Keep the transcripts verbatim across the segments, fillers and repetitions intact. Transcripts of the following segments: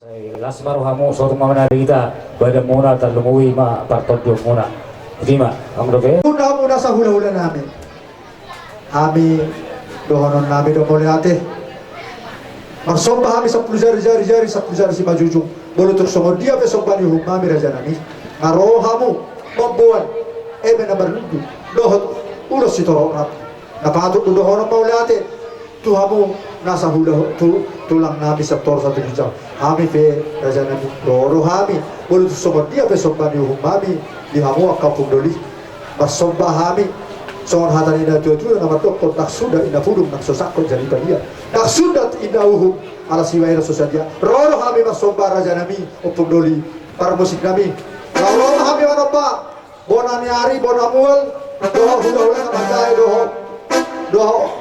Las ma rohamu, sotung ma na di hita badanmuna, tarlumobi ma partondionmuna. Ima, anggo dope. Unang muna sahulahula nami. Hami dohonon nami do mauliate. Marsomba hami sampulu jari, jari, jari, sampulu jari simanjujung. Molo tung songon dia pe somba ni uhum nami raja nami. Nga ro hamu mamboan eme na marnundu dohot ulos sitorop nami. Na patut do dohonon mauliate tu hamu na sahula, tu tulang nami Santoro Satu Ginjang. Hami pe raja nami ro do hami. Molo tung songon dia pe somba ni uhum nami di hamu angka ompung doli. Marsomba hami songon hata ni na tuatua na mandok, ndang sundat inna pudung, ndang so sangkot jadi padia. Ndang sundat inna uhum ala sibahenon so sadia. Ro do hami marsomba raja nami, ompung doli, parmusik nami. Laho ma hami manomba bona ni ari, bona mual, dohot hulahula na mandae, dohot, dohot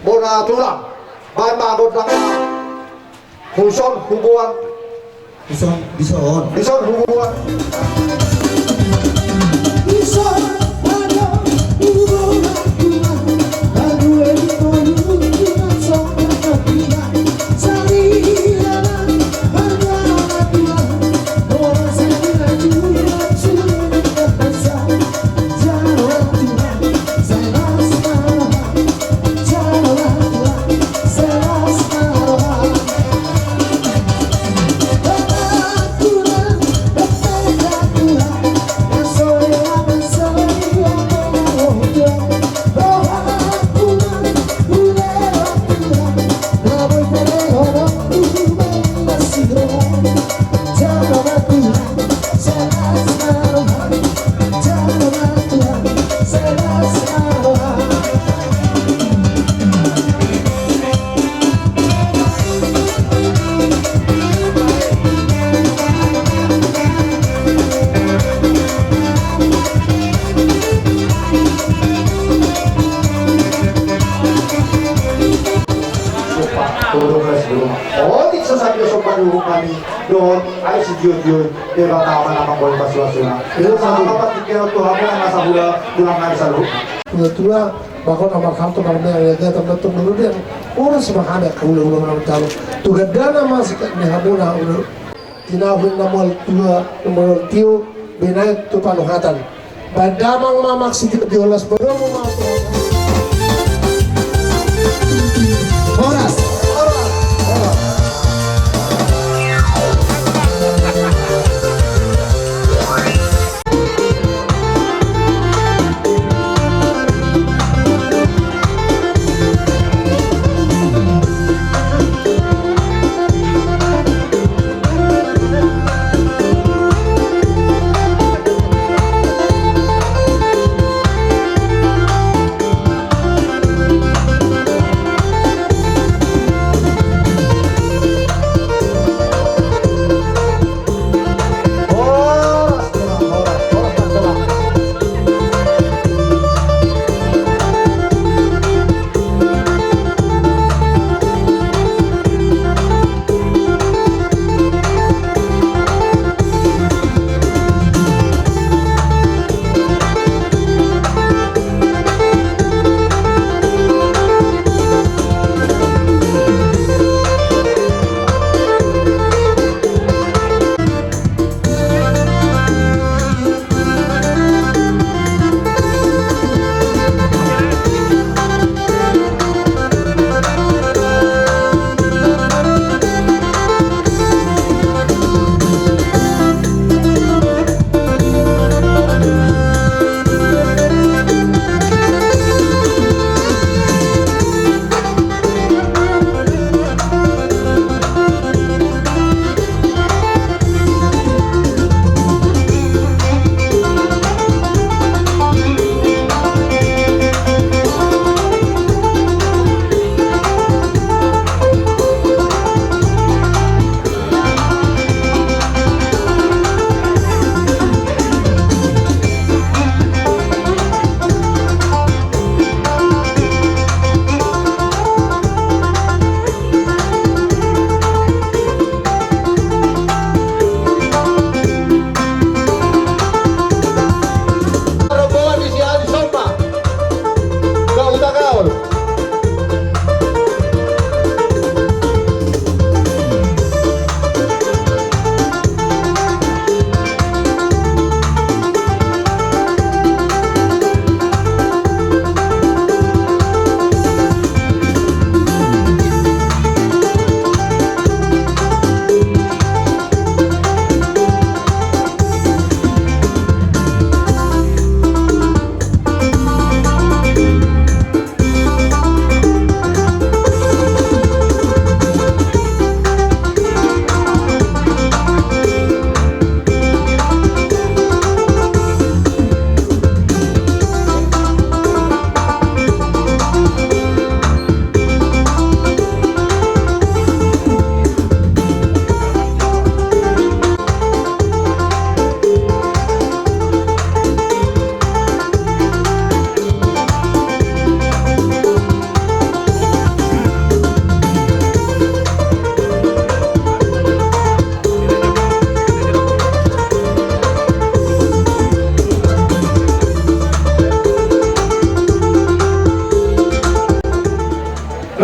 bona tulang. Baen ma gondang. Dison huboan. Dison, dison. Dison huboan. Otik so sadia somba ni uhum nami. Dohot aek sitiotio, Debata ma na manggohi pasupasuna. Iya, sama. Sama patikkeon tu hamu na sahula tulang nami saluhutna. Tuatua, bakon amarham tu marmea ya dia tambah tu dulu dia. Urus ma hami angka hulahula na manjalo. Tu gandana ma sikat ni hamu na ulu. Tinahu na mual tua, na mual tio, binaen tu panuhatan. Baen damang ma maksud di holas bodomu ma. Horas. Horas. Horas.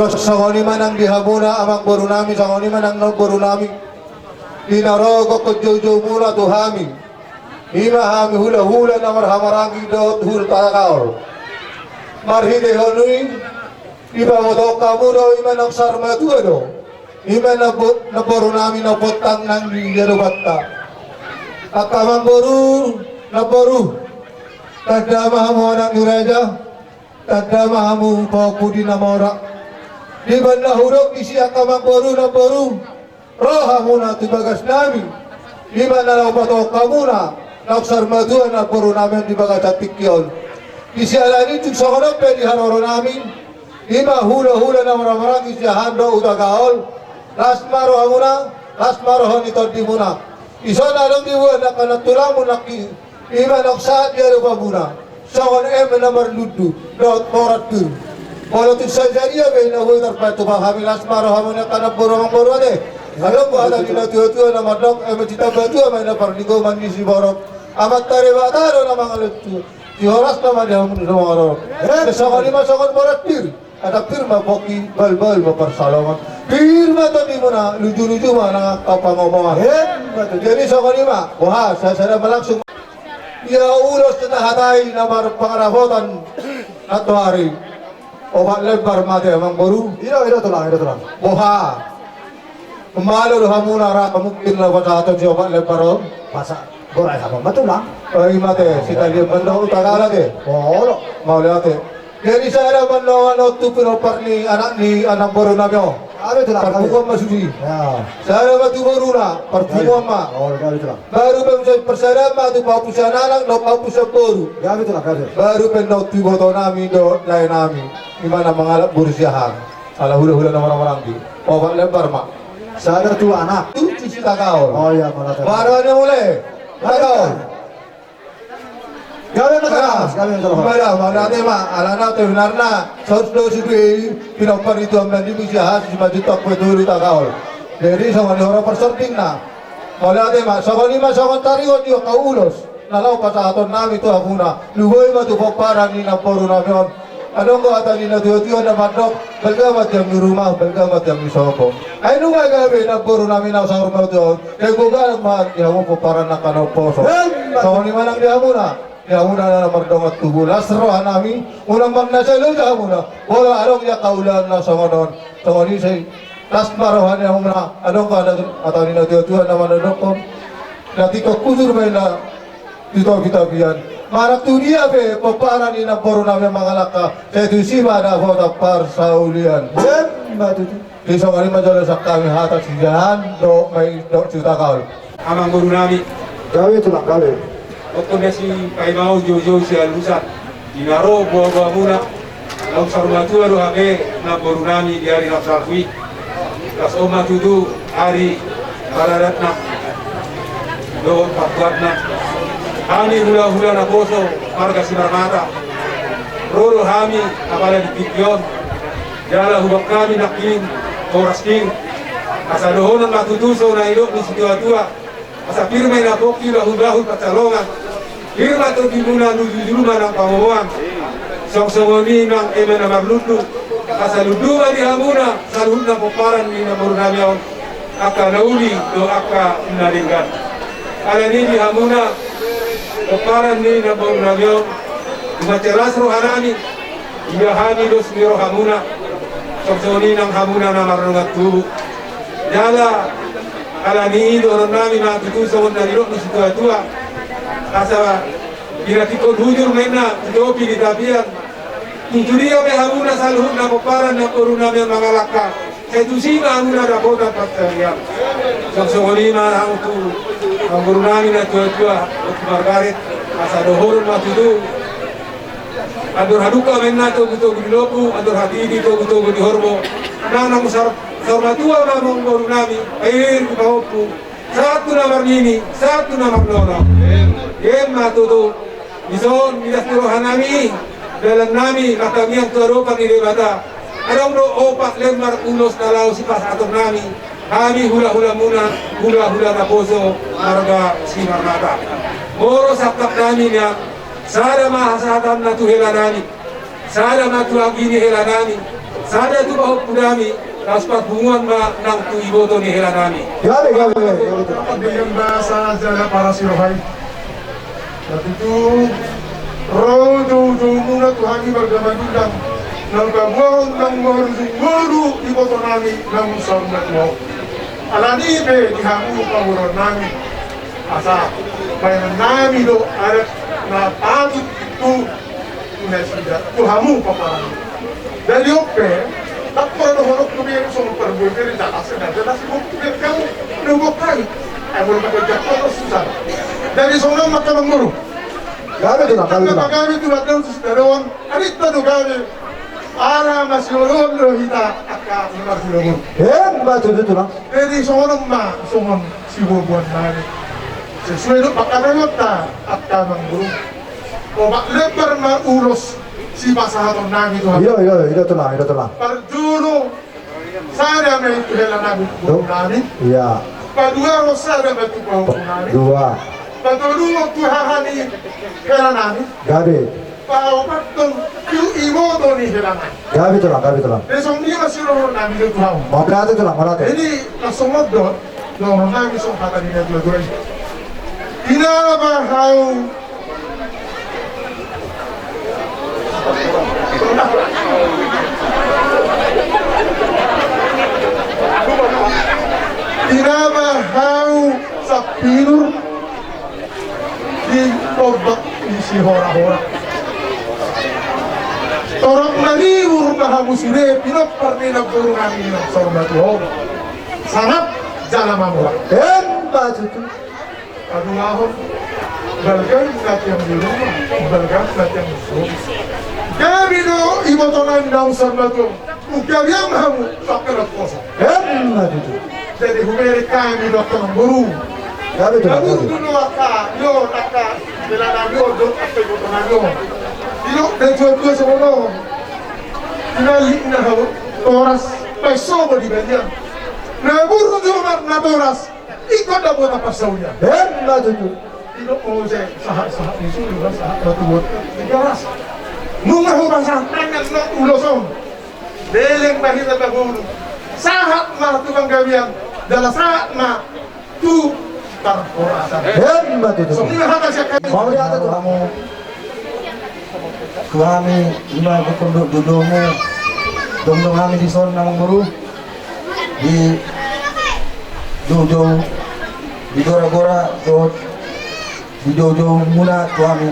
Songon i ma nang di hamuna amangboru nami, songon i ma nang namboru nami. Di na ro gokkon joujou muna tu hami, i ma hami hulahula na marhahamaranggi dohot hulahula tagaol. Marhitehon i, dipabotohon hamu do, i ma naung saur matua do, i ma namboru nami na pontang nang di adopanta. Angka amangboru, namboru, tanda ma hamu anak ni raja. Tanda ma hamu pahompu di na mora. Di bagasan na hudok disi angka amangboru, namboru, ro hamuna tu bagas nami, i ma na laho pabotohon hamuna naung saur matua namboru nami on di bagasan tingki on. Di siala ni i tung songon on pe di haroro nami, i ma hulahula na marhahamaranggi siahaan dohot hutagaol. Las ma rohamuna, las ma roha ni tondimuna. Dison adong diboan angka na tulangmu nangkin, i ma naung sahat di adopamuna, songon eme na marlundu dohot morat pir. Molo tung sai jadi be na boi tarpatupa hami, las ma rohamuna angka namboru, amangboru ate. Adong do hata ni na tuatua na mandok, eme sitamba tua ma i na parlinggoman ni siborok. Amanta Debata do na mangalualuhon. Sihorasna ma di hamu na so mangarorot. Eh, songon i ma songon morat pir. Asa pir ma pongki, balbal ma pansalongan. Pir ma tondimuna, lujuluju ma nang angka pangomoan. Jadi songon i ma, boha, sasada ma langsung. Ia ulos na tahatai na marpangarapotan nantoari. Opat lembar ma ate amangboru. Ida, ida tulang, ida tulang. Boha. Malo do hamuna ra mungkin laho pasahathon si opat lembar on. Masa borai hamuna ma tulang. Ai ma ate, sitalian mandok uta kala ate. Olo. Mauliate. Jadi sada mandok anak tu pinompar ni anak ni anak boru nami on. Parpunguan ma sude. Sada ma tu boruna, parpunguan ma. Baru pe sai parsadaan ma tu pahompu sian anak dohot pahompu sian boru. Baru pe na tu iboto nami dohot lae nami, i ma na mangalap boru siahaan. Ala hulahula na marhahamaranggi. Opat lembar ma. Sada tu anak. Tu, tu si tagaol. Baru ane mule. Tagaol. Gabe ma tagaol. Gabe ma tagaol. Mauliate ma, alana tu sebenarna saut do sude i pinompar ni tuan nami, siahaan si Simanjuntak Petulu tagaol. Jadi songon i hora parsordingna. Mauliate ma, songon i ma songon taringot ni angka ulos na laho pasahaton nami tu hamuna. Lumobi ma tu pomparan ni namboru nami on. Adong do hata ni na tuatua na mandok, balga ma tiang ni rumah, balga ma tiang ni sopo. Ai nunga gabe namboru nami na saur matua on, gabe galang ma di hamu pomparan angka na umposo. Songon i ma nang di hamuna, di hamuna na mardongan tubu, las roha nami, unang marnasa loja hamuna molo adong di angka ulaon na songon on. Songon i sai, las ma roha ni hamuna. Adong do hata ni na tuatua na mandokkon, na tingkos hujur ma inna tu topitopian. Manang tu dia pe pomparan ni namboru nami mangalangka, sai tusi ma dapotan parsaulian. Ima tutu. Di songon i ma jolo sian hami hata siahaan dohot ma i dohot si hutagaol. Amangboru nami. Gabe tulang, gabe. Dokkon na sipaima joujou sialusan. Di na ro boaboamuna, naung saur matua do hape namboru nami di ari na salpu i. Asa on ma tutu ari paradatna dohot partuatna. Hami hulahula naposo marga Simarmata, ro do hami apala di tingki on, jala hubahen hami nangkin horas pir. Asa dohonon ma tutu songon na nidok ni situatua. Asa pir ma i na pongki, bahulbahul pansalongan. Pir ma tondimuna, lujuluju ma nang pangomoan. Songsongon i nang eme na marlundu. Asa lundu ma di hamuna saluhutna pomparan ni namboru nami on, angka na uli dohot angka na denggan. Alani i di hamuna pomparan ni namboru nami on, mansai las roha nami. Ia hami dos ni rohamuna, songsongon i nang hamuna na mardongan tubu. Jala alani i dohonon nami ma tutu songon na nidok ni situatua. Asa pinatingkon hujur ma inna tu topi di tapian. Tung tu dia pe hamuna saluhutna pomparan ni namboru nami mangalangka, sai tusi ma hamuna dapotan parsaulian. Songsongon i ma hamu tu namboru nami na tuatua, tu Margaret, asa dohonon ma tutu. Andor hadungka ma inna togutogu ni lombu, andor hatiti togutogu ni horbo. Nang naung saur, saur matua ma amangboru nami, pairing pahompu. Sahat tu na marnini, sahat tu na marnono. Ima tutu. Dison, milas ni roha nami, dalan nami martangiang tu adopan ni Debata. Adong do opat lembar ulos na laho sipasahaton nami. Hami hulahulamuna, hulahula naposo marga Simarmata. Molo sangkap nami nian, sada ma hasahatanna tu hela nami, sada ma tu anggi ni hela nami, Sada tu pahompu nami, laos parpunguan ma nang tu iboto ni hela nami. Gabe, gabe, gabe, gabe. Dengan bahasa jala para sirohai. Tapi tu ro joujou muna tu hami marga Madundang, nang paboahon nang marujung ngolu iboto nami nang saur matua on. Alani i pe di hamu pamoruon nami, asa baenon nami do adat na patut tu tu nasida, tu hamu paparangi. Jadi on pe, tak pernah dohononku be songon parbue pe, rinta asa na jelas i, bukti be kamu, na bukti. Ai molo pakai jakko, susah. Jadi songon on ma, amang boru. Gabe tulang, gabe tulang. Gabe tulang, gabe tulang. Arinta do gabe. Ala masioloan do hita angka na marsioloan. Emma tutu, tulang. Jadi songon on ma, songon siboaboan nami. Sesuai do pangkataionta angka amang boru. Opat lembar ma ulos sipasahaton nami tu hamu. Iyo, iyo, iyo, tulang, iyo, tulang. Parjolo, sada ma i tu hela nami, boru nami. Iya. Paduahon, sada ma i tu pahompu nami. Dua. Patoluhon, tu haha ni hela nami. Gabe. Paopathon, tu iboto ni hela nami. Gabe, tulang, gabe, tulang. Jadi songon i ma sirohoon nami do tu hamu. Mauliate, tulang, mauliate. Jadi, na songon on do. Dohonon nami songon hata ni natuatua i. Inaba hau. Inaba hau sampinur di tombak ni Sihorahora. Torop na libur ma hamu sude, pinompar ni namboru nami na saur matua on. Sangap jala mamora. Emma tutu. Paduahon, balga na tiang di ruma, balga na tiang di ruma. Gabe do iboto nami naung saur matua on. Gabe ma hamu, pakeran poso. Emma tutu. Jadi hubereng hami do angka amang boru. Gabe tutu, gabe. Gabe tutu do angka, yo, angka hela nami on do, angka iboto nami on. Didok natuatua songon on. Tinallikna hau toras, painsobo di balian. Na burju marnatoras, ingkon dapotan parsaulian. Emma tutu. Didok muse sahat-sahat ni sulu, sahat batu bot di garas. Nunga hupasahat tangan nang ulos on. Leleng ma hita pangolu. Sahat ma tu panggabean. Jala sahat ma tu parhorasan. Emma tutu. Songon i ma hata sian hami. Mauliate tu hamu. Tu hami, ima gokhon do joujoumu. Dongdong hami dison, amang boru. Di joujou, di goragora dohot di joujoumuna tu hami.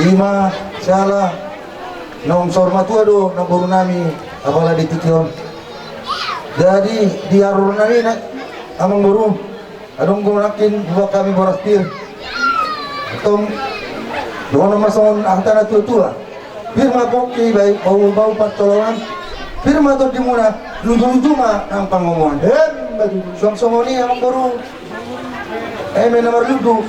Ima siala naung saur matua do namboru nami apala di tingki on. Jadi di haroro nami, amang boru, adong do nangkin huboan hami boras pir. Tong dohonon ma songon hata natuatua. Pir ma pongki, baik bau-bau pansolongan. Pir ma tondimuna, luju-luju ma nang pangomoan. Emma tutu. Suang songon i, amang boru. Eme na marluju.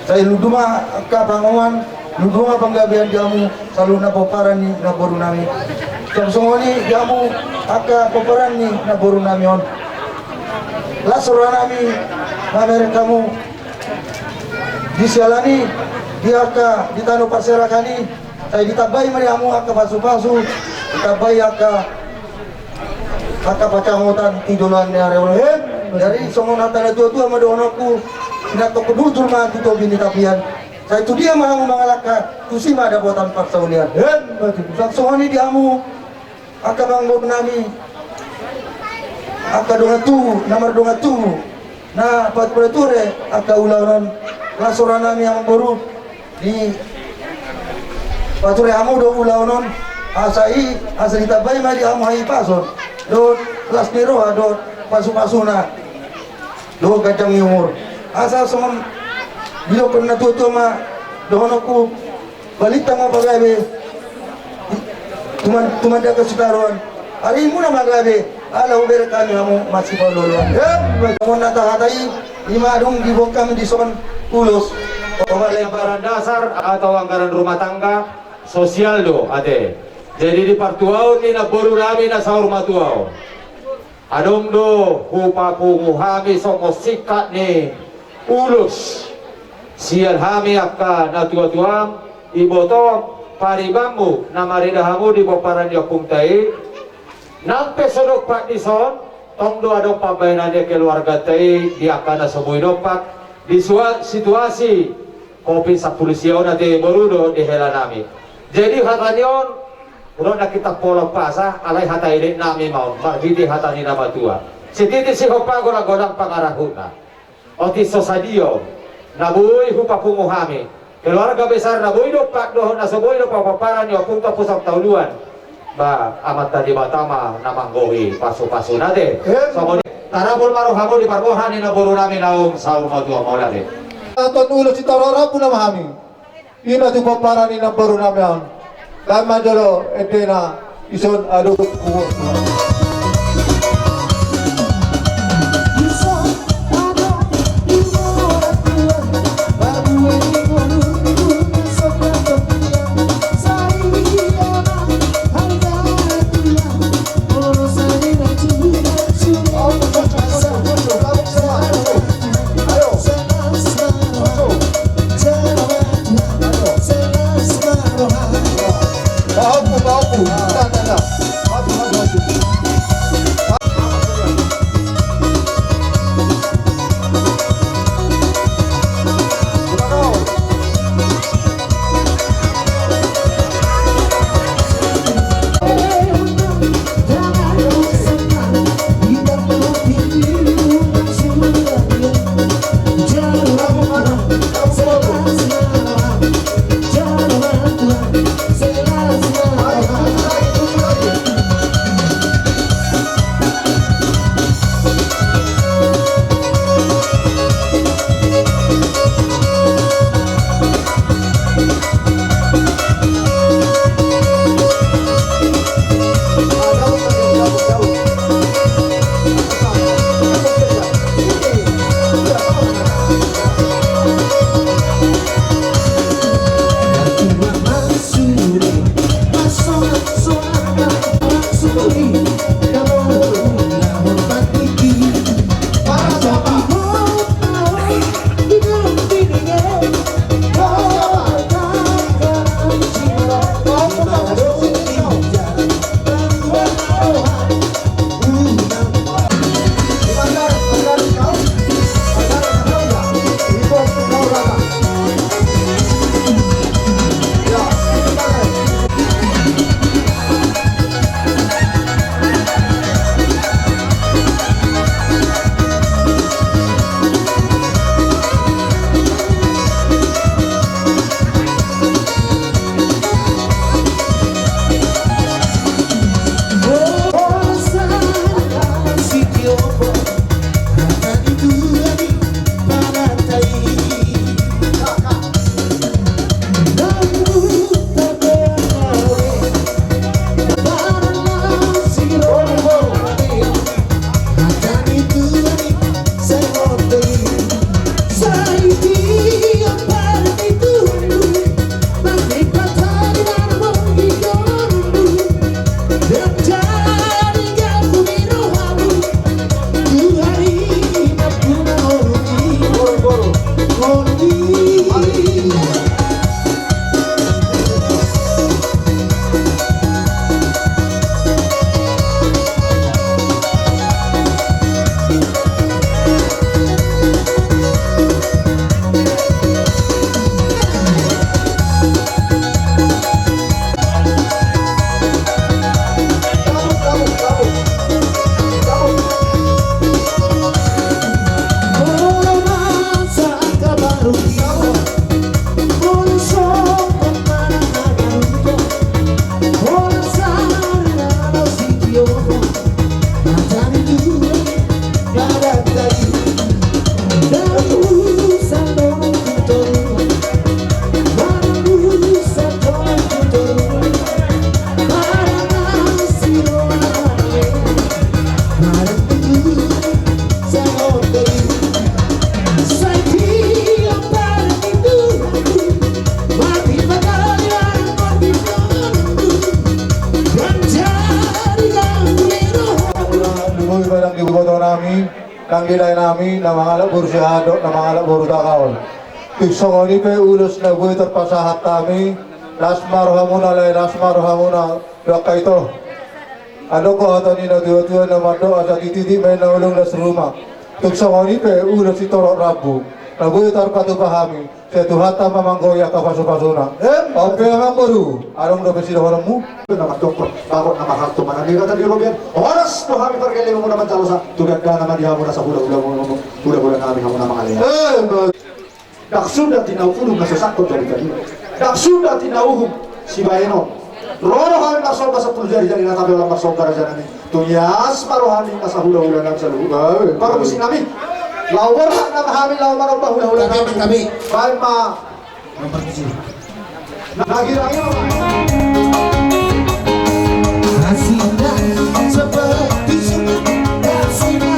Sai luju ma angka pangomoan, luju ma panggabean di hamu saluhutna pomparan ni namboru nami. Suang songon i di hamu angka pomparan ni namboru nami on. Las roha nami mamereng hamu. Di siala ni, di angka, di tano parserahan i, sai ditambai ma di hamu angka pasupasu, ditambai angka, angka pansamotan tu joloan ni ari on. Jadi songon hata natuatua ma dohononku, sinantongkon hujur ma tu topi ni tapian. Sai tu dia ma hamu mangalangka, tusi ma dapotan parsaulian. Emma tutu. Suang songon i di hamu angka amangboru nami, angka dongan tubu, na mardongan tubu, na pature-ture angka ulaon on. Las roha nami, amangboru, dipature hamu do ulaon on, asa i, asa ditambai ma di hamu hahipason dohot las ni roha dohot pasupasuna dohot ganjang ni umur. Asa songon didokkon natuatua ma dohononku, balintang ma pagabe, tuman-, tumandangkon sitaruan. Arimuna ma gabe, ala hubereng hami hamu masipaolo-oloan. Songon na tahata i, ima dung diboan hami dison ulos. Pembayaran dasar atau anggaran rumah tangga, sosial do ate. Jadi di partuaon ni namboru nami na saur matua on, adong do hupapungu hami songon singkat ni ulos sian hami angka natuatuam, ibotom, Paribanmu na marida hamu di pomparan ni ompunta i, nang pe so dompak dison, tong do adong pambahenan ni keluarganta i di angka na so boi dompak di sua-, situasi Covid sampulu sia on ate boru dohot di hela nami. Jadi hata ni on, ro na kita pola pasa, alai hata elek nami ma on, marhite hata ni na matua. Sititi sihompa, godang-godang pangarahutna. Otik so sadia on na boi hupapungu hami, keluarga besar na boi dompak dohot na so boi dompak pomparan ni ompunta Pusok Tauluan. Ba, Amanta Debata ma na manggohi pasu-pasuna ate. Em. Songon i, tarapul ma rohamu di parboha ni namboru nami naung saur matua, mauliate. Aton ulos i, tarapul ma hami. I ma tu pomparan ni namboru nami on. Dame ma jolo endena, dison adong huboto. Nang di lae nami na mangalap boru Siahaan dohot na mangalap boru Tagaol. Tung songon i pe ulos na boi tarpasahat hami Las ma rohamuna lae, las ma rohamuna tu angka ito. Adong do hata ni natuatua na mandok asa tititi ma inna ulung las rumah. Tung songon i pe ulos sitorop rambu na boi tarpatupa hami. Sai Tuhanta ma manggohi angka pasupasuna. Emma tutu. Amangboru, adong dope sidohononmu? Na mandok, bagot na marhalto manang ni hata ni robean. Horas do hami pargellenganmuna manjalosa. Tu dandana ma di hamu na sahulahula, hulahula nami hamu na mangalean. Emma tutu. Ndang suda tinau pudun na so sangkot jadi tadi. Ndang suda tinau uhum sibaenon. Ro do hami marsomba sampulu jari, jadi na tabe holan marsomba raja nami. Tung ias ma roha ni na sahulahula nami saluhut. Parmusik nami. Laho borhat nama hami laho manomba hulahula nami. Baen ma. Nomor tujuh. Kasihnya seperti sungai, kasihnya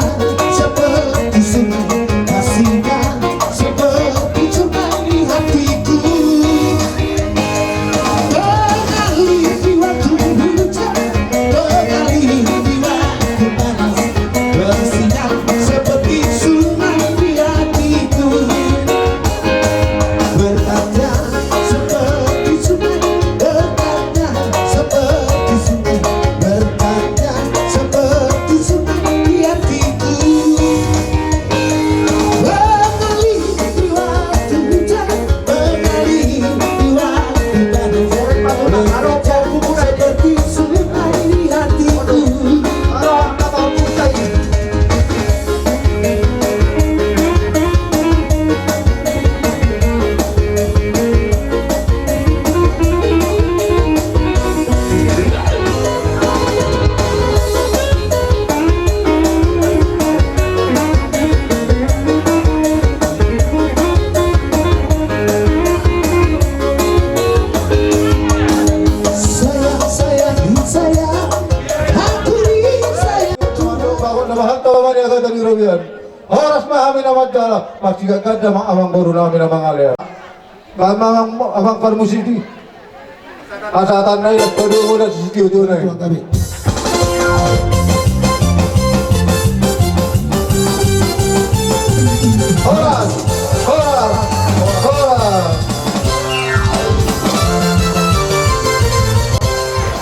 seperti sungai, kasihnya seperti sungai di hatiku. Mengalir di waktu hujan, mengalir di waktu panas, kasihnya seperti sungai di hatiku. Bertanya seperti sungai, bertanya seperti sungai, bertanya seperti sungai di hatiku. Mengalir di waktu hujan, mengalir di waktu panas, bertanya seperti sungai di hatiku. Sayang, sayang, sayang. Bagot na marhalto ma di hata ni robean. Horas ma hami na manjalo, marsigandaganda ma amangboru nami na mangalean. Baen ma amang, amang parmusik i. Asa tanda i las paduahon na sisitiotio na i. Horas, horas, horas.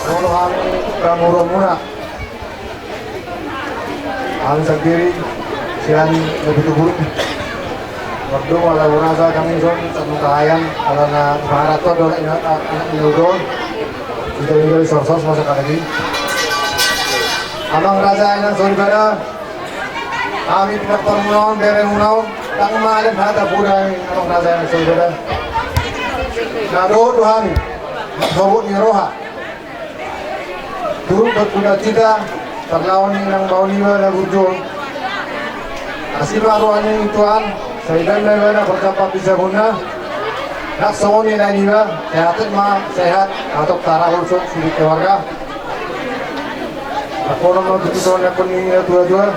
Molo hami pamoruonmuna. Hami sandiri sian Napitu Burung. Mardongan laho rasa kami son satu kahayan ala na barat tu adalah ina ina udo. Kita tinggal sorsos masa kali. Amang raja ina soripada. Hami pinarparmunaon bere munaon tang malem hata budai amang raja ina soripada. Na dohot tu hami. Sobut ni roha. Turut bercita-cita, parlahon ni inang bao niba na burju on. Asi ma roha ni Tuhan, sai danda ibana parjampa di sabunna. Nang songon ni lae niba, sehat ma, sehat, atau tarahul so, sude keluarga. Napono ma tutu songon ni na tua-tua.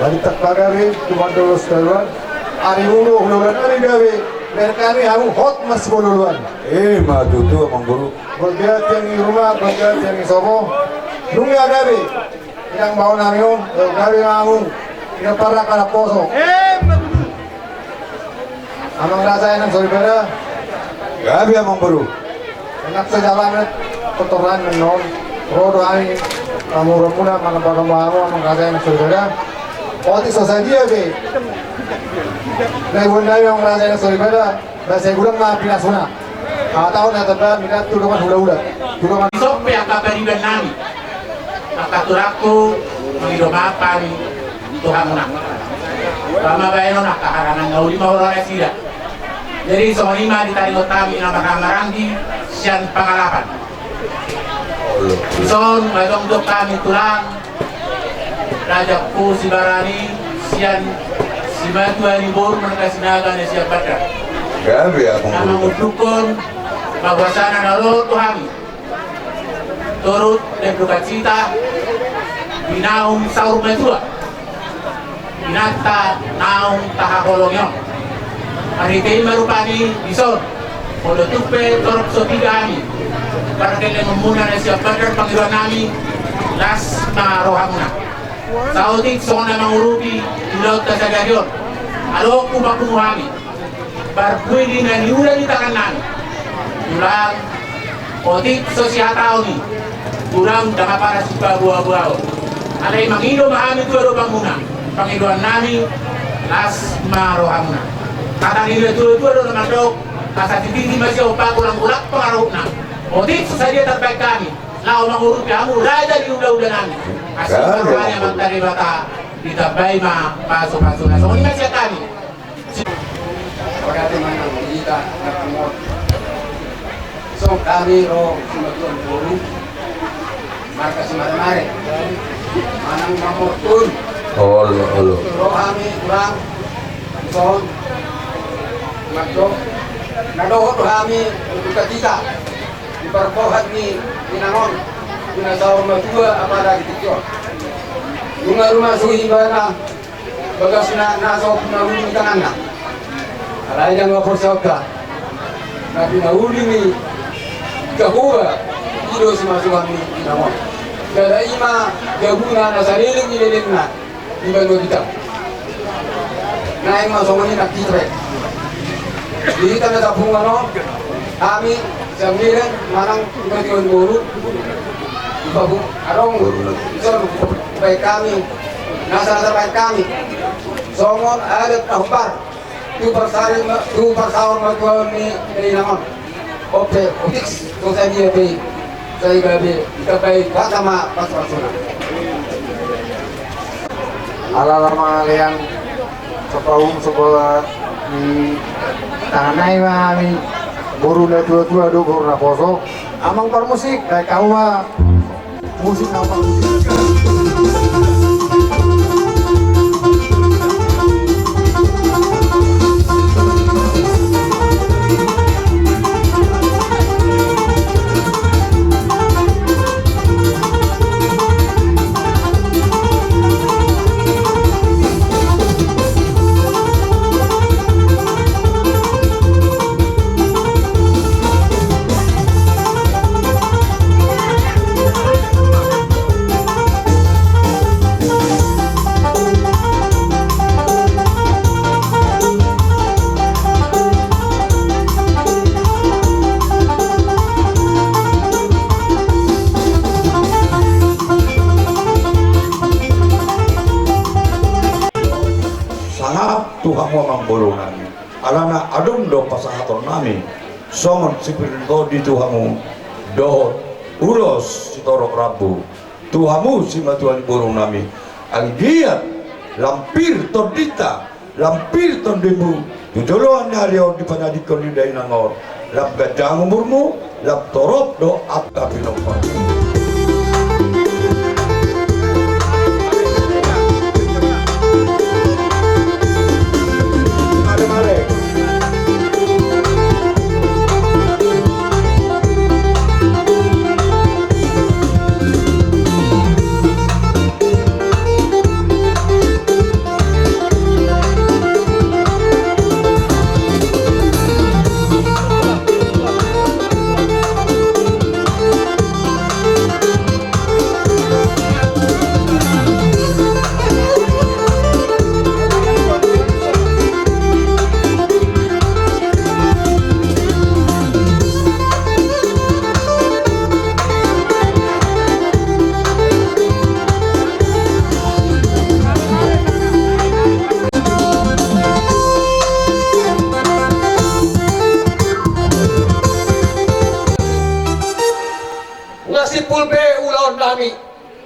Balitak pagabe, tumandang ulos taluan. Ari mulu, hulaulan ari gabe, berkami hamu hot mas bololuan. Emma tutu amangboru. Bagia tiang ni ruma, bagia tiang ni sopo. Nunga gabe. Inang bao nami on, gabe ma hamu. Ina parraka na poso. Amang raja inang soripada. Gabe amangboru. Enak sajalan tortoran menon. Ro do hami pamoruonmuna manang pamoruon hamu amang raja inang soripada. Otik so sadia be. Na iboan nami amang raja inang soripada. Bahasa gurang ma pinasuna. Hatahon hata ba minat tu dongan hulahula. Tu dongan. Sope angka pariban nami. Angka tulangku mangido maaf hami tu hamuna. Pamabaenon angka harangan na uli ma hurang nasida. Jadi songon i ma ditaringot hami na marhahamaranggi sian pangalapan. Dison madong do hami tulang. Rajangku Sibarani sian simatua ni boru marga Sinaga na Sianbandar. Gabe amangboru. Na mangundukhon bahwasana na ro tu hami. Turut dan dukacita di naung saur matua. Inanta naung tahaholongi on. Marhite i ma rupani dison. Molo tung pe torop so piga hami. Pargellengonmuna na Sianbandar pangidoan nami. Las ma rohamuna. Saotik songon na mangurupi ulaonta sadari on. Adong hupapungu hami. Parbue di na niula di tangan nami. Tulang Otik so sihataon i, tulang, ndang apala sipaboaboaon. Alai mangido ma hami tu adopanmuna, pangidoannami, las ma rohamuna. Hata ni natuatua do na mandok, asa tititi ma sian ompa, golanggolang pangarahutna. Otik so sadia tarbaen hami laho mangurupi hamu raja ni hulahulanami. Asi ma roha ni Amanta Debata, ditambai ma pasupasuna. Songon i ma sian hami. Ora di mana kita na pangol. So hami ro simatuan boru. Markas Maremare. Manang mamortun. Olo, olo. Ro hami tulang. Son. Mato. Na dohot hami. Buka kita. Di parpohat ni inang on. Di na saur matua apala di tingki on. Nunga rumasuhi ibana. Bagasna na so pinauli ni tanganna. Alai ndang maporseaonta. Na pinauli ni Jahowa i do simasuan ni inang on. Jala i ma jabuna na saleleng ni lelengna di banua Bintang. Naeng ma songon i nang hita be. Di hita na sapunguan on, hami sian Medan manang simatuan boru. Bahu adong. Ison baen hami. Na sala baen hami. Songon adat na hombar tu parsaor ma-, tu parsaor matuaon ni inang on. Ope, otik so sadia pe, sai gabe ditambai hata ma pasupasuna. Ala ala mangalean, sapaung sabola ni tangan nai ma hami, boru natuatua do boru naposo. Amang parmusik, baen hamu ma. Musik apa? Sangap tu hamu amang boru nami. Alana adong do pasahaton nami songon sipir ni tondi tu hamu dohot ulos sitorop rambu tu hamu simatua ni boru nami. Anggiat lam pir tondinta, lam pir tondimu tu joloan ni ari on dipanadingkon ni dainang on, lam ganjang umurmu, lam torop do angka pinomparmu. Nga simpul be ulaon nami.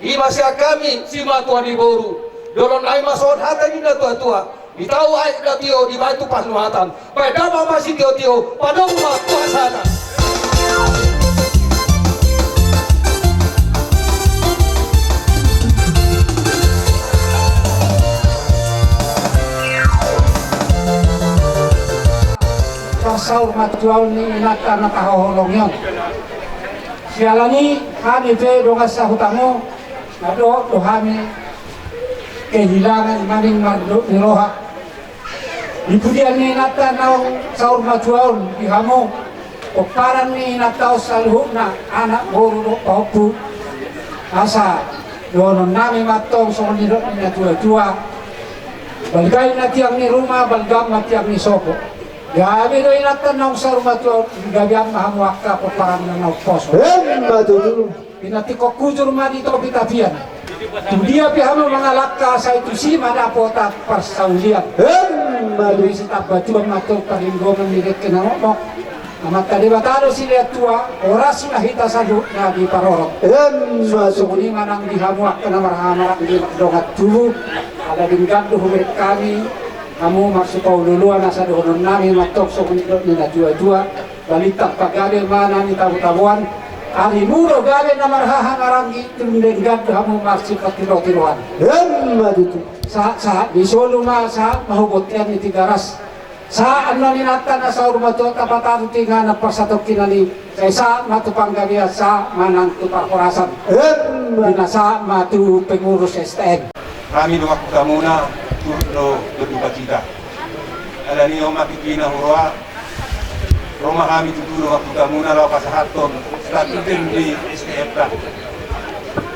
I ma sian hami simatua ni boru. Dohonon nami ma songon hata ni natuatua: Di tau aek na tio dibaen tu panumatan. Baen damang ma sitiotio, padomu ma tu hasahatan. Parsaur matuaon ni inanta na tahaholongi on. Siala ni i hami pe dongan sahuta on, na dohot do hami kehilangan maning mardot ni roha. Di pudian ni inanta naung saur matua on di hamu, pomparan ni inanta on saluhutna, anak, boru dohot pahompu. Asa dohonon nami ma antong songon nidok ni natuatua: Balga i ma tiang ni ruma, balgam ma tiang ni sopo. Gabe do inanta naung saur matua on, gabean ma hamu angka pomparanna na umposo. Emma tutu. Pinantikhon hujur ma di topi tapian. Tu dia pe hamu mangalangka, sai tusi ma dapotan parsaulian. Emma tutu. Sitamba Tuhan ma antong parlinggoman ni dengke na mokmok. Amanta Debata do silehon tua, horas ma hita saluhutna diparorot. Emma tutu. Songon i ma nang di hamu angka na marhahamaranggi, dongan tubu. Ala denggan do hubereng hami hamu marsipaolooloan, asa dohonon nami ma antong songon nidok ni natuatua: Balintang pagabe ma na nitabutaboan, arimu do gabe na marhahamaranggi, tung denggan do hamu marsipatirotiroan. Emma tutu. Sahat, sahat ni solu ma, sahat ma hu bontean ni Tigaras. Sahat annon inanta na saur matua tapatatu tu inganan parsatongkinan i, sai sahat ma tu panggabean, sahat ma nang tu parhorasan. Emma. Di na sahat ma tu pengurus S T M. Hami dongan hutamuna turut do berduka cita. Alani i on ma tingkina huroha, ro ma hami tutu dongan hutamuna laho pasahathon statuten di S T M-ta.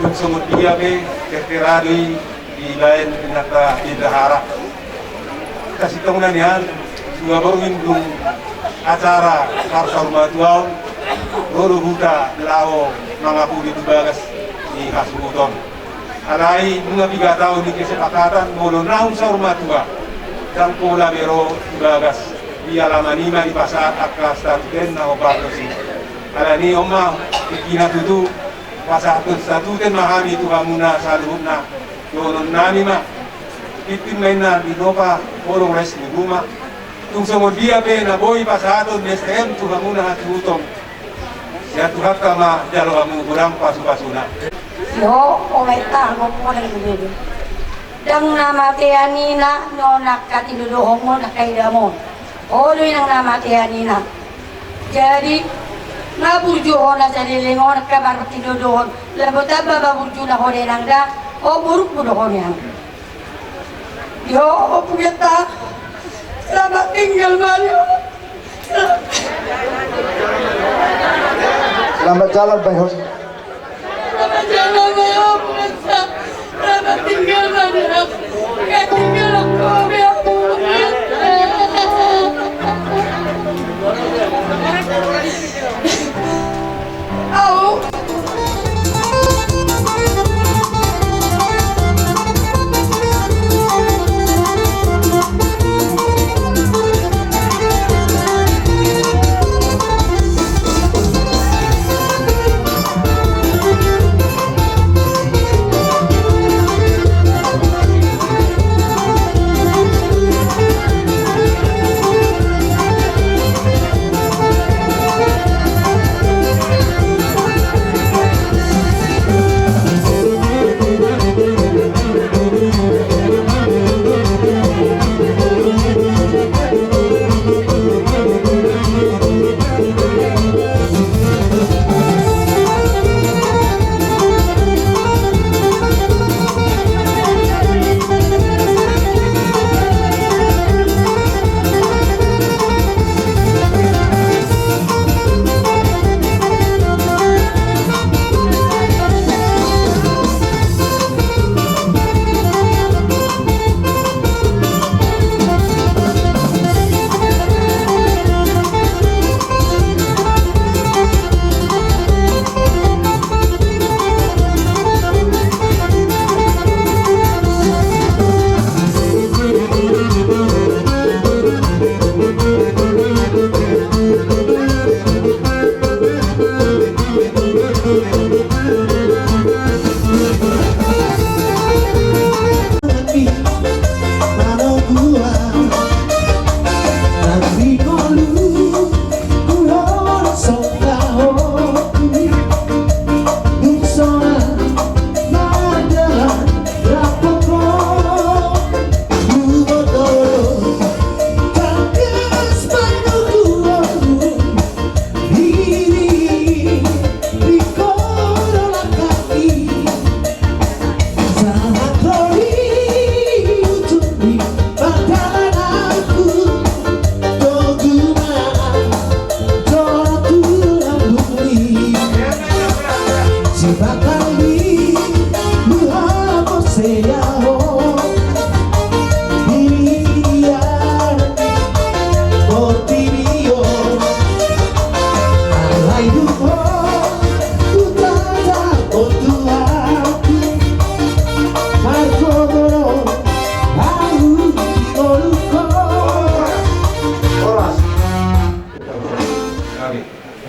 Tung songon dia pe tertera do i dibaen inanta bendahara. Sasintongna nian, dua borngin dung acara parsaurmatuaon, ro do huta laho mangapuli tu bagas ni hasuhuton. Alai nunga piga taon ni kesepakatan molo naung saur matua, ndang pola be ro tu bagas di alaman i ma dipasahat angka statuten na hombar tusi. Alani i on ma tingkina tutu, pasahathon statuten ma hami tu hamuna saluhutna. Dohonon nami ma, tintin ma inna di nopa holong rais ni buma. Tung songon dia pe na boi pasahaton ni S T M tu hamuna hasuhuton, sian Tuhanta ma jalo hamu godang pasupasuna. Io, o baen ta, gopo na i bebe. Ndang na matean ina, non angka tinodohonmon, angka idamon. Ho do inang na matean ina. Jadi, na burju ho na saleleng on angka martinodohon. Labo tamba ma burjuna ho da inang da, ho borungku do ho nian. Io, o pugeta. Selamat tinggal, Mario. Selamat jalan, Baihon. Selamat jalan, Mario, pugeta. Selamat tinggal, Mario. Selamat tinggal, aku, Mario. Au.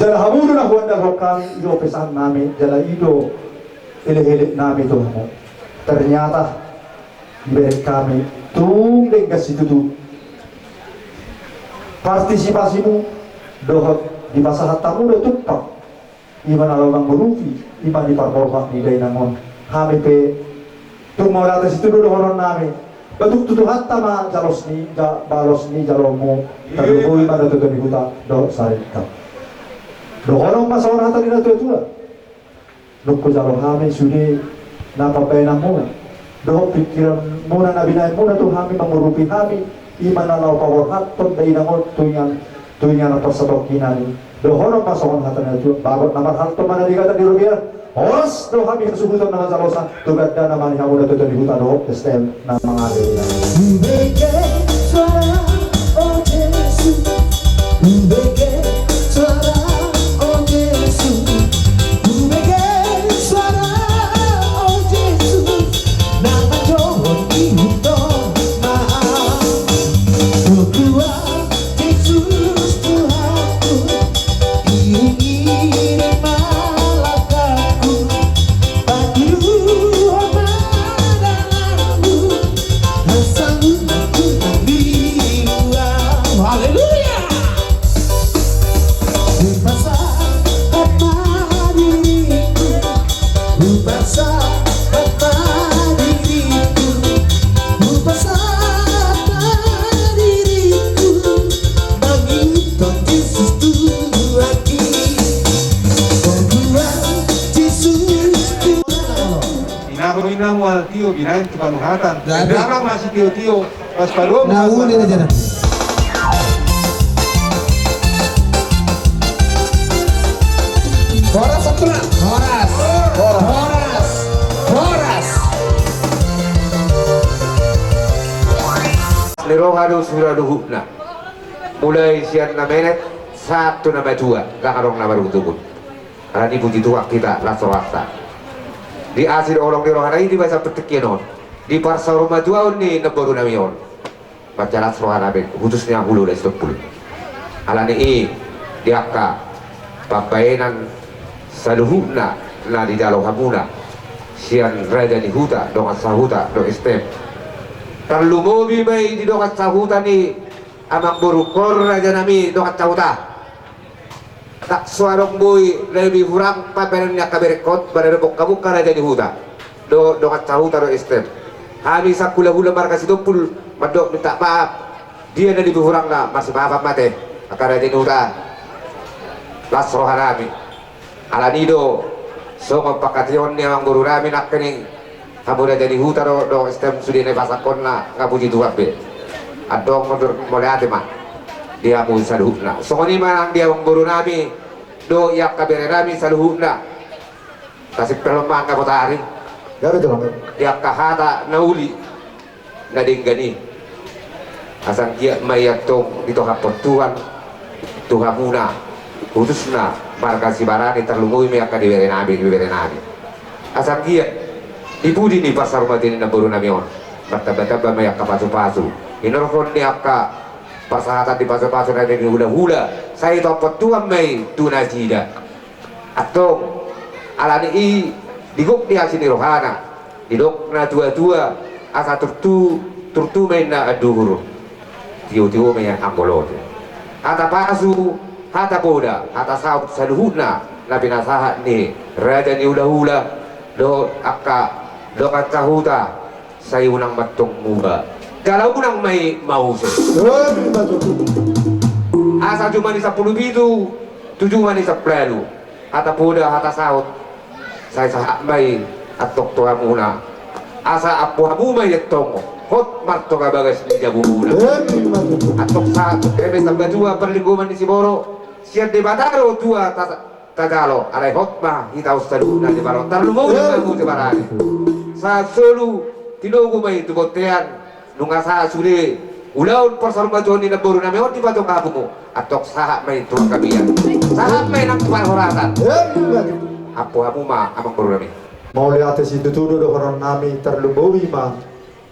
Jala hamu do na huandalhon hami, i do pesan nami, jala i do elekelek nami tu hamu. Ternyata dibereng hami tung denggan situtu partisipasimu dohot dipasahat hamu do tumpang. I ma na laho mangurupi, i ma di parborhat ni dainang on. Hami pe tung mauliate situtu do dohonon nami. Ba tung tu Tuhanta ma jalos ni, ja-, balos ni jaloonmu. Tarlumobi ma na tutu ni huta dohot sarinta. Dohonon ma songon hata ni na tuatua. Nunga hujalo hami sude na pambahenanmuna dohot pingkiranmuna na binahenmuna tu hami mangurupi hami, i ma na laho paborhathon dainang on tu inganan, tu inganan parsatongkinan i. Dohonon ma songon hata ni na tuatua, bagot na marhalto ma na digata di robean. Horas do hami hasuhuton na manjalosa tu gandana ma ni hamu na tutu ni huta dohot S T M na mangalean. Hubege suara, o Jesus. Hubege suara, o Jesus. Hubege suara, o Jesus. Na manjou di huta ma. Hubege Jesus Tuhanku, iring-iring ma langkahku, patuduhon ma dalanku, hasanggupanku nang di luar. Haleluya. Hupasahat ma diringku, hupasahat ma diringku, hupasahat ma diringku, mangihuthon Jesus Tuhanki. Tuhan Jesus Tuhan. Inang, inang mual tio binahen tu panuhatan. Gabe. Inang ma sitio-tio. Pas paduo. Na uli na jana. Horas, Sampurna. Horas. Horas. Horas. Ni roha do sura luhutna. Mulai sian na menet sahat tu na matua, ndang adong na marungutungut. Alani puji Tuhan hita las rohanta. Di asi dohot holong ni rohana i di bagasan partingkian on, di parsaurmatuaon ni namboru nami on, manjalas rohana be, khususnya Hulahula Sitompul. Alani i di angka pambahenan saluhutna na dijalo hamuna sian raja ni huta, dongan sahuta dohot S T M. Tarlumobi ma i di dongan sahuta ni amangborungkon, raja nami dongan sahuta. Tak so adong boi na lebih hurang pambahenan ni angka berengkon, ba na dibungka-bungka raja ni huta dohot dongan sahuta dohot S T M. Hami sahulahula marga Sitompul mandok minta maaf. Dia na lebih hurangna, marsimaafan ma ate angka raja ni huta. Las roha nami. Alani do songon pangkataion ni amangboru nami nangkining, hamu raja ni huta dohot S T M, sude na dipasangkonna, nga puji Tuhan be. Antong mauliate ma di hamu saluhutna. Songon i ma nang di amangboru nami dohot angka bere nami saluhutna. Tasimpel ma angka botari. Gabe tu hamu. Di angka hata na uli na denggan i. Asa anggiat ma i antong ditohaphon Tuhan tu hamuna, khususna marga Sibarani, tarlumobi ma i angka di bere nami, di bere nami. Asa anggiat di pudi ni parsaurmatuaon ni namboru nami on, martamba-tamba ma i angka pasu-pasu. Inorhon ni angka parsahatan di pasu-pasu na di hulahula, sai ditohaphon Tuhan ma i tu nasida. Antong, alani i di gok ni asi ni rohana, didok na tua-tua, asa turtu, turtu ma inna anduhur, tio-tio ma inna anggo lote. Hata pasu, hata poda, hata saut saluhutna na pinasahat ni raja ni hulahula dohot angka dongan sahuta, sai unang ma antong muba. Jala unang ma i mause. Asa juma ni sampulu pitu tu juma ni sampulu ualu, hata poda, hata saut, sai sahat ma i antong tu hamuna. Asa ampu hamu ma i antong hot martonga bagas ni jabumuna. Antong sahat eme samba tua parlinggoman ni siborok, sian Debata do tua ta- tajalo, alai hot ma hita on saluhutna di Sibarani. Tarlumobi ma hamu Sibarani. Sahat solu tinogu ma i tu bontean, nunga sahat sude ulaon parsaurmatuaon ni namboru nami on di patonga hamu. Antong sahat ma i tu angka bia, sahat ma i nang tu parhoratan. Ampu hamu ma amangboru nami. Mauliate situtu do dohonon nami, tarlumobi ma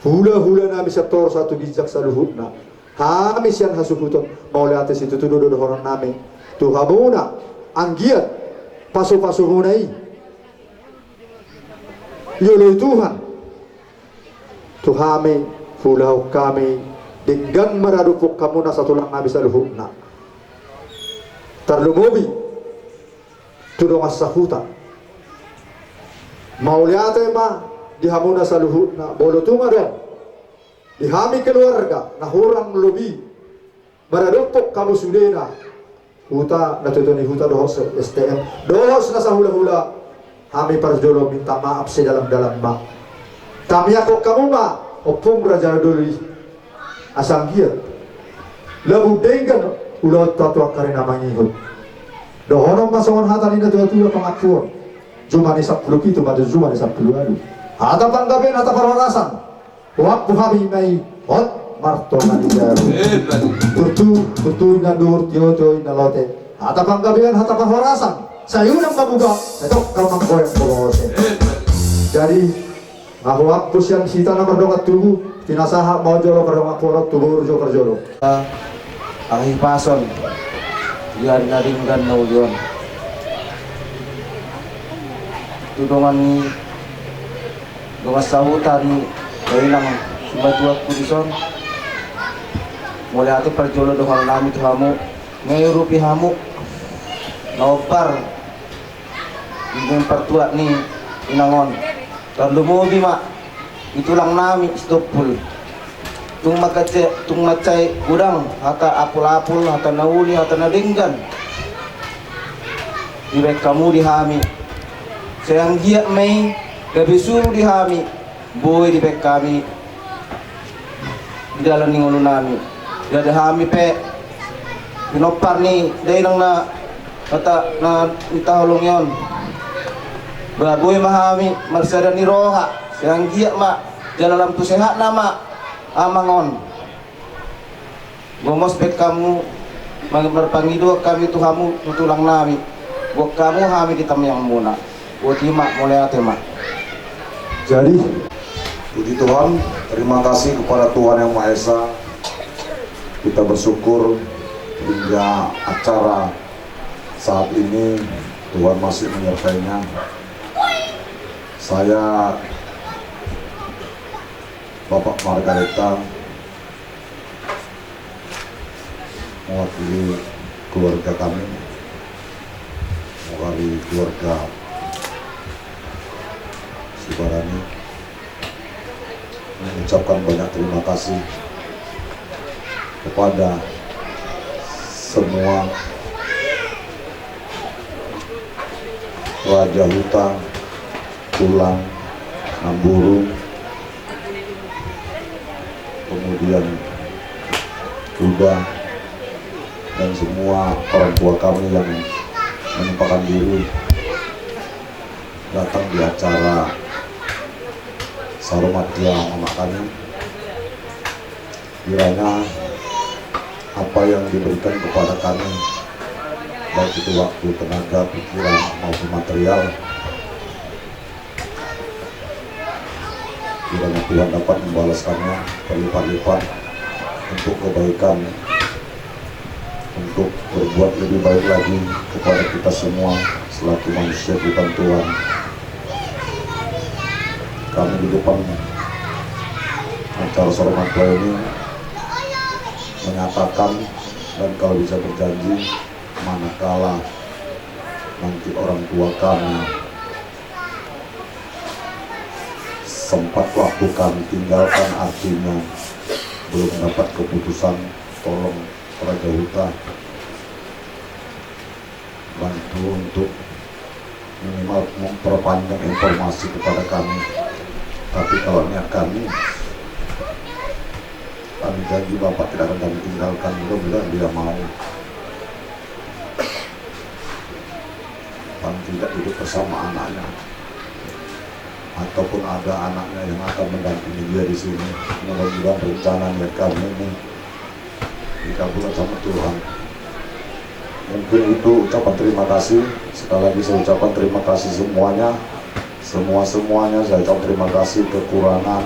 hulahula nami sian toru sahat tu ginjang saluhutna. Hami sian hasuhuton mauliate situtu do dohonon nami tu hamuna, anggiat pasupasumuna i dioloi Tuhan tu hami, huulahon hami denggan maradophon hamu na satulang nami saluhutna. Tarlumobi tu dongan sahuta. Mauliate ma di hamuna saluhutna, molo tung adong di hami keluarga na hurang lobi maradophon hamu sudena, huta, na tuatua ni huta dohot S T M dohot na sahulahula, hami parjolo minta maaf sedalamdalam ma. Tangiangkon hamu ma Ompung Raja Doli, asa anggiat lam denggan ulaonta tu angka ari na mangihut. Dohonon ma songon hata ni natuatua, pangampuon juma ni sampulu pitu ma tu juma ni sampulu ualu. Hata panggabean, hata parhorasan, huampu hami ma i, hot martonga ni jabu. Turtu, turtu inna duhur, tiotio inna lote. Hata panggabean, hata parhorasan, sai unang mabuga, sai tongka manggoyang bolose. Jadi, nga huampu sian hita na mardongan tubu, pinasahat ma jolo pardongan, polo tu boru jo parjolo. Ahipason di ari na denggan na uli on tu dongan ni, dongan sahuta ni dainang simatuangku dison. Mauliate parjolo dohonon nami tu hamu, nga diurupi hamu na hombar di partuat ni inang on. Tarlumobi ma di tulang nami Sitompul. Tung mansai, tung mansai godang hata apulapul, hata na uli, hata na denggan dibaen hamu di hami, sai anggiat ma i gabe suru di hami, boi dibaen hami di dalan ni ngolu nami. Jadi hami pe pinompar ni dainang na, hata na hutaholongi on, ba boi ma hami marsada ni roha, sai anggiat ma jala lam tu sehatna ma amang on. Gomos baen hamu, mar-, marpangidoan hami tu hamu, tu tulang nami. Boan hamu hami di tangiangmuna. Boti ma, mauliate ma. Jadi, puji Tuhan, terima kasih kepada Tuhan Yang Maha Esa. Kita bersyukur hingga acara saat ini Tuhan masih menyertainya. Saya, Bapak Margareta, mewakili keluarga kami, mewakili keluarga Sibarani, mengucapkan banyak terima kasih kepada semua Raja Huta, Tulang, Namboru, kemudian Uda, dan semua orang tua kami yang menyempatkan diri datang di acara saur matua mamak kami. Kiranya apa yang diberikan kepada kami, baik itu waktu, tenaga, pikiran, maupun material, kiranya Tuhan dapat membalaskannya berlipat-lipat untuk kebaikan, untuk berbuat lebih baik lagi kepada kita semua selaku manusia bukan Tuhan. Kami di depan acara saur matua ini menyatakan dan kalau bisa berjanji, manakala nanti orang tua kami sempat waktu kami tinggalkan, artinya belum dapat keputusan, tolong Raja Huta bantu untuk minimal memperpanjang informasi kepada kami. Tapi kalau niat kami, kami janji Bapak tidak akan kami tinggalkan. Mudah-mudahan dia mau. Paling tidak duduk bersama anaknya, ataupun ada anaknya yang akan mendampingi dia di sini. Mudah-mudahan rencana niat kami ini dikabulkan sama Tuhan. Mungkin itu ucapan terima kasih. Sekali lagi saya ucapkan terima kasih semuanya. Semua-semuanya saya ucapkan terima kasih. Kekurangan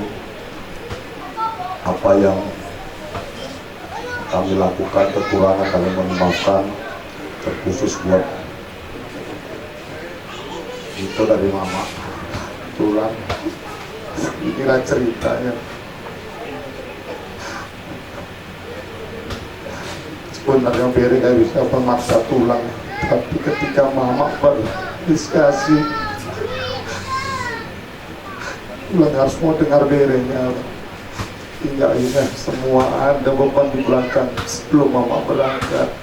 apa yang kami lakukan, kekurangan kami memaafkan, terkhusus buat Itu dari mama. Tulang. Inilah ceritanya. Sebenarnya bere nggak bisa memaksa tulang, tapi ketika mama berdiskusi, tulang harus mau dengar berenya. Hingga akhirnya semua ada beban di belakang sebelum mama berangkat,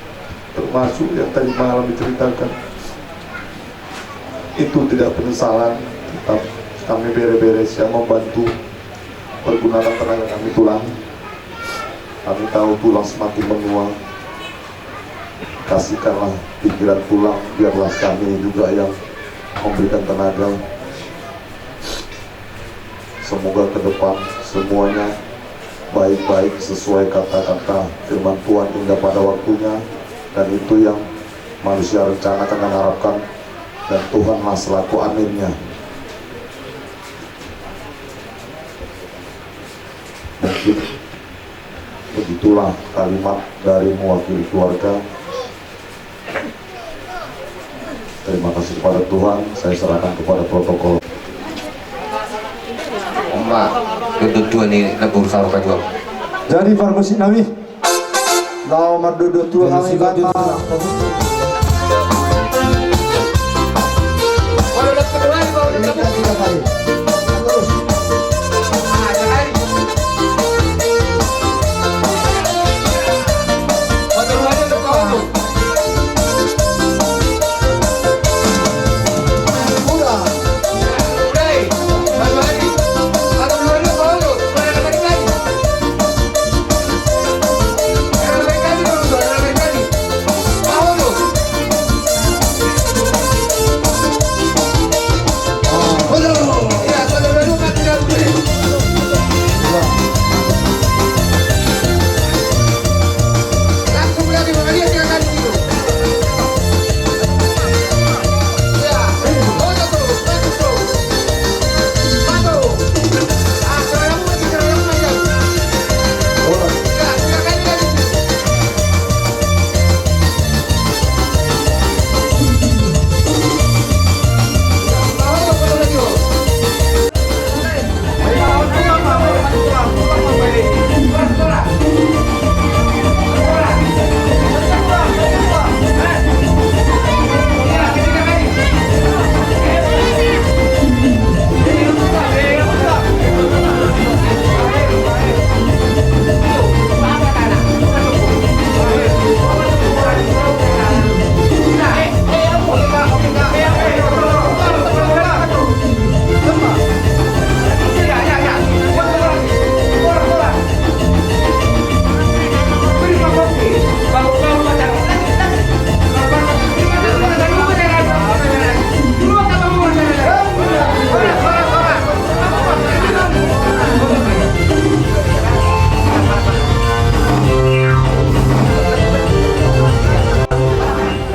termasuk yang tadi malam diceritakan. Itu tidak penyesalan, tetap kami bere-bere siap membantu, pergunakan tenaga kami tulang. Kami tahu tulang semakin menua. Kasihkanlah pikiran tulang, biarlah kami juga yang memberikan tenaga. Semoga ke depan semuanya baik-baik sesuai kata-kata firman Tuhan, indah pada waktunya, dan itu yang manusia rencanakan dan harapkan, dan Tuhanlah selaku aminnya. Mungkin begitulah kalimat dari mewakili keluarga. Terima kasih kepada Tuhan, saya serahkan kepada protokol. Oma, duduk tua ni, lebur saur kajuang. Jadi parmusik nami. Laho mardodo tua hami banta.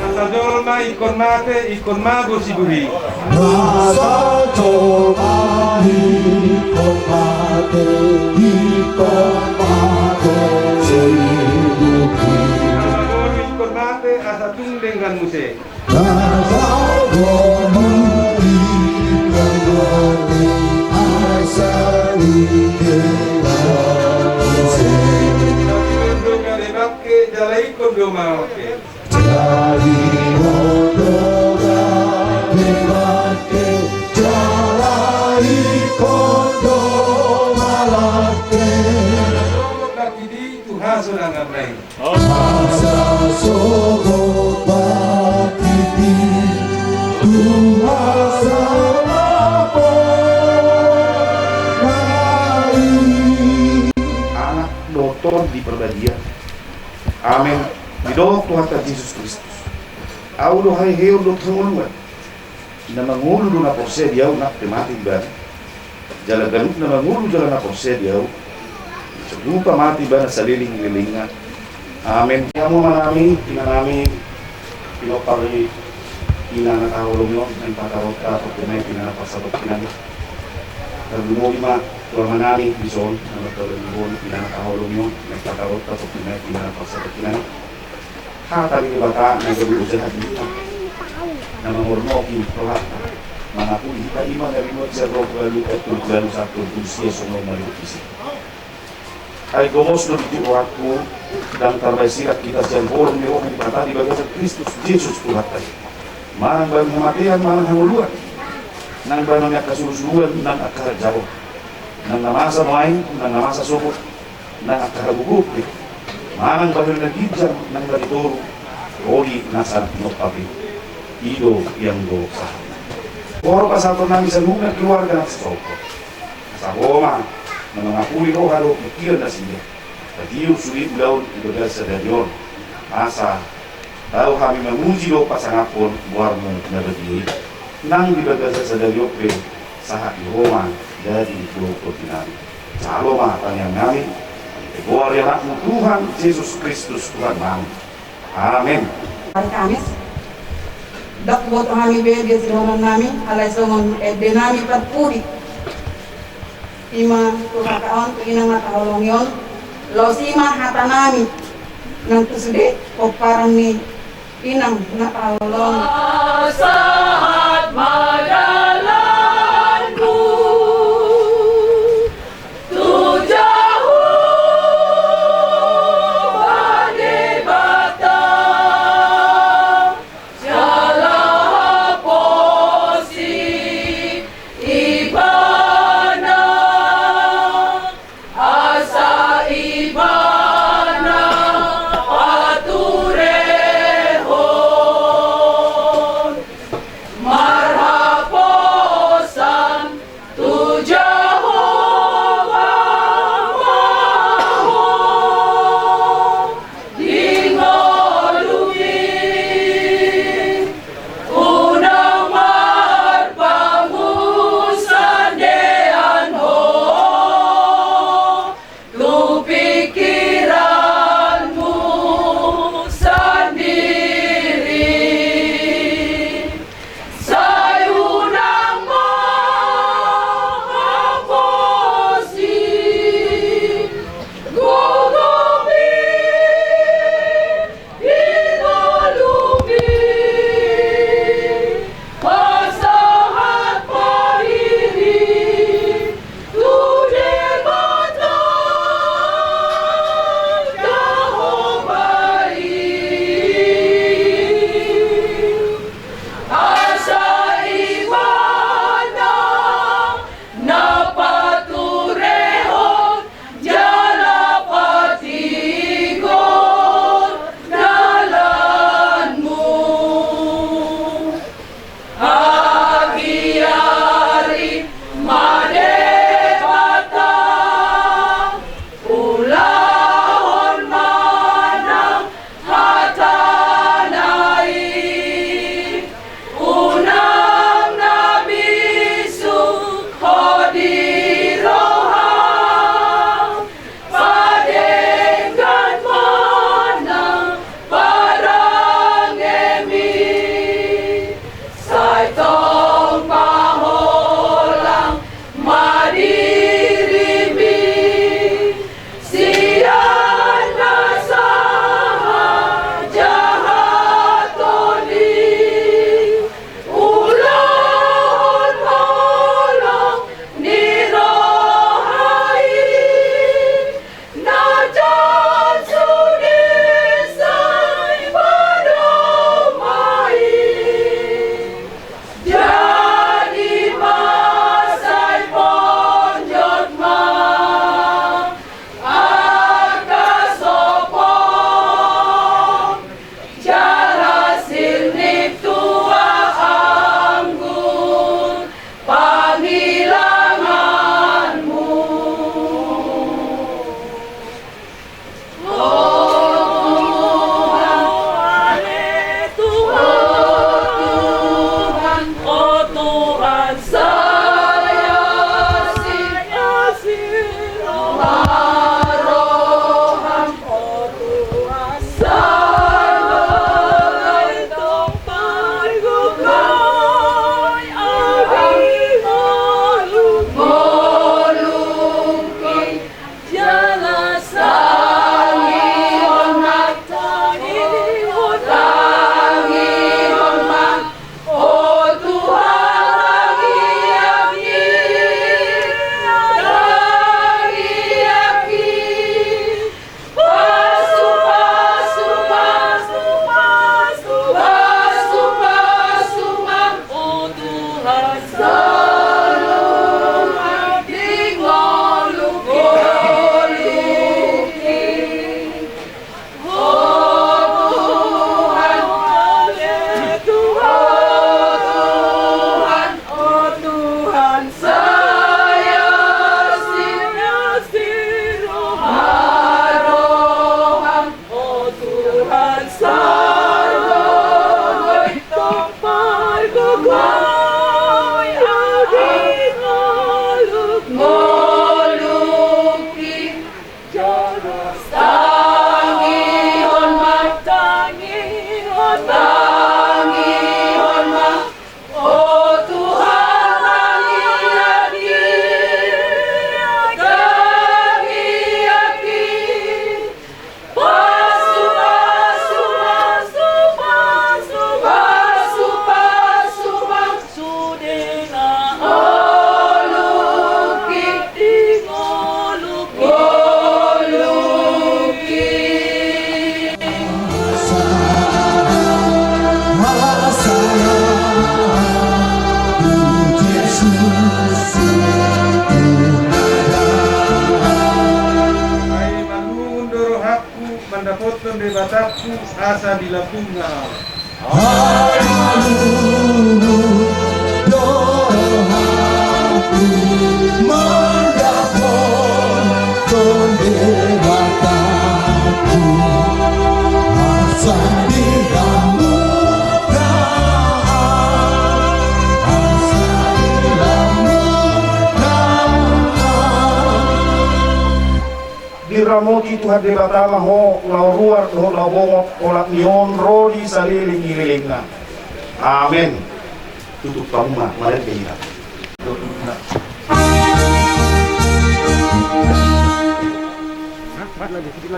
Nasa jolma ingkon mate, ingkon mago siburi. Nasa jolma ingkon mate, ingkon mago siburi. Nasa jolma ingkon mate, asa tung denggan muse. Nasa jolma ingkon mate, asa tung denggan muse. Jala ingkon do gabe bangke, jala ingkon do malangke. Jala ingkon do gabe bangke, jala ingkon do malangke. Songon na di tu hasonangan na i. Asa songon na di tu hasonangan na i. Anak dohot Tondi Parbadia. Amen. Didok Tuhanta Jesus Kristus, Ahu do haheheon dohot hangoluan. Na mangolu do na porsea di Ahu, ndang pe mate ibana. Jala ganup na mangolu jala na porsea di Ahu, so tupa mate ibana saleleng ni lelengna. Amen. Hamu amanami, inanami, pinompar ni ina na tahaholongi on, naeng pataronta topi nai tu ina na parsatongkinan. Tarlumobi ma tu amanami dison, na mardalan di hon, ina na tahaholongi on, naeng pataronta topi nai tu ina na parsatongkinan. Hata ni Debata na gabe ojahan di hita, na mangornoki rohanta. Mangapuli hita i ma na binoan sian Rom ualu ayat tolu pulu ualu sahat tu sia songon na didok disi. Ai gomos do di rohangku, ndang tarbahen silak hita sian holong ni roha ni Debata di bagasan Kristus Jesus Tuhanta i. Manang bahen hamatean manang hangoluan, nang bahen angka sulusuluan nang angka harajaon, nang na masa nuaeng nang na masa sogot, nang angka hagogoon pe, manang bahen na ginjang nang na di toru, ro di na sala ni ompa pe, i do ianggo sahat. Huhut pasahaton nami saluhutna keluarga na sasongkop. Asa Ho ma na mangapuli roha dohot pikiran nasida, patiur sude ulaon di bagasan sadari on. Asa tau hami mamuji dohot pasangaphon goarmu na badia i. Nang di bagasan sadari on pe sahat di Ho ma dadi dohot tondi nami. Jalo ma tangiang nami, di goar ni Anakmu Tuhan Jesus Kristus Tuhan nami. Amen. Hari Kamis. Ndang huboto hami be dia sidohonon nami, alai songon ende nami parpudi. I ma tu hata on, tu inang na taholongi on, laos i ma hata nami nang tu sude pomparan ni inang na taholongi. Sahat ma dalanmu tu Jahowa Debata, jala haposi Ibana, asa Ibana paturehon. Marhap Dohot Debatangku asa dilambungna. Haleluya, dohot mandapothon Debatangku asa dilambungna, asa dilambungna. Diramoti Tuhan Debata ma ho, laho ruar dohot laho bongot, olat ni on ro di saleleng ni lelengna. Amen. Tutup hamu ma, marende hita.